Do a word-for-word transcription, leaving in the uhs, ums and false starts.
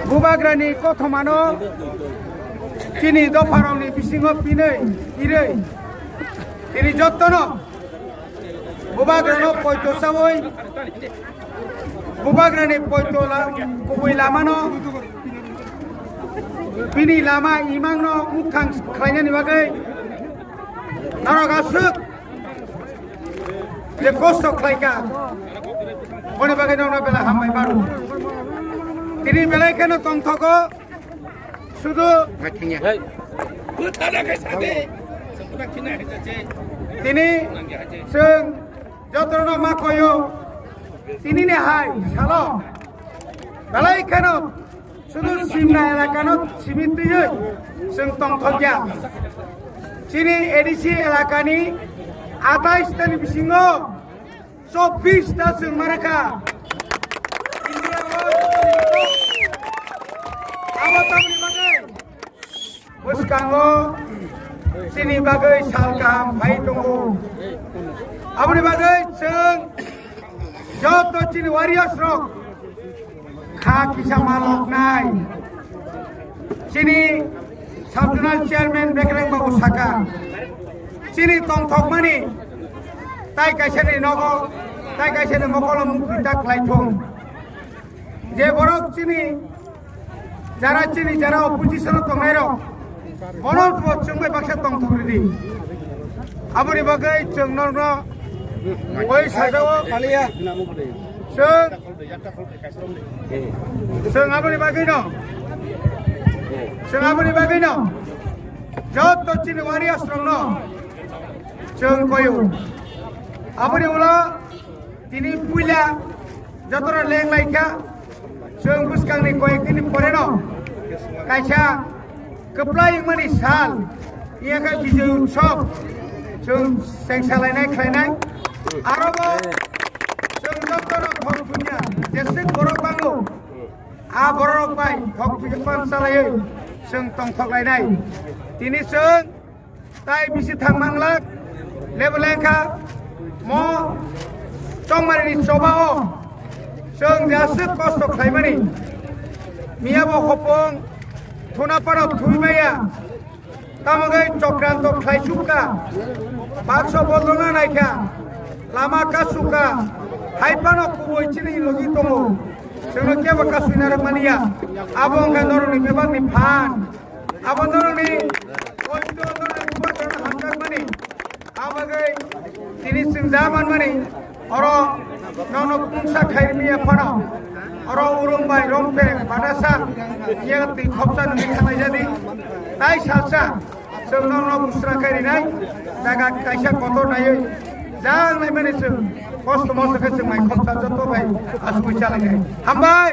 Bubagrani kothomano chini dopharokni bisingo pinwi irwi tini jottono Bubagrano poito chawi Bubagrani poito la-, kubui lamano bini lama imangno mwkhang khlainani bagwi norok aswk je kosto khlaikha, boni bagwi nokno belai hambai mano. Tini belai kheno tongthogo, sudu tini chwng jotono ma koyo, tinini hai salo belai kheno sudu Simna elakano simi twiwi chwng tongthokya. Chini A D C elakani atais tani bisingo chobbish ta chwng manakha. Abo tamni bagwi bwskango chini bagwi sal kaham phai tongo. Aboni bagwi chwng Joto chini warriors rok kha kisa malok nai. Chini sub zonal chairman Bekreng Babu saka, chini tongthokmani tai kaisa ni nogo, tai kaisa ni mokolo mukti ta khlai thung. Je borok chini jara chini jara opposition o tongnai rok, bono bo chwng bai baksa tongthok ridi. Aboni bagwi chwng norno oi sajao. Chwng, chwng aboni bagwi no, chwng aboni bagwi no joto chini warriors rok no chwng koyo. Aboni ulo tini puila jotono leng lai kha. Chwng bwskangni koyek dini poreno kaisa kwplai wngmani sal, iya khe Bijoy Utsav chwng chengsa lainai khlainai. Arobo chwng jotono thok puja jeswk borok bango, a borok bai thok puja pan chalaiwi chwng tongthok lainai. Tini chwng tai bisi thang manglak, lebu lengkha mo chongmani choba o chwng jaswk kosto khlaimani. Miya bo hopong thuna pano thwi maya, tamo gai chokranto khlai sukha, bakso bodolna naikha, lama kasukha, hai pano kubui chini logi tongo, chwngno kebo kasui narwk mani ya, abo wngkha norokni bebakni phan. Abo norokni kosto, norokni bubagrano hamjakmani. Abagwi tini chwng ja manmani, oro nono pungsa khairimiya phano, oro urung bai rompheng badasa iya twi khopsa nungwi thanglaijadi. Tai salsa chwng nono busra khairinai jaga kaisa kotor naiwi jang naimani chwng kosto mosto khe chwng mai khopsa joto bai asugwi chalainai. Hambai!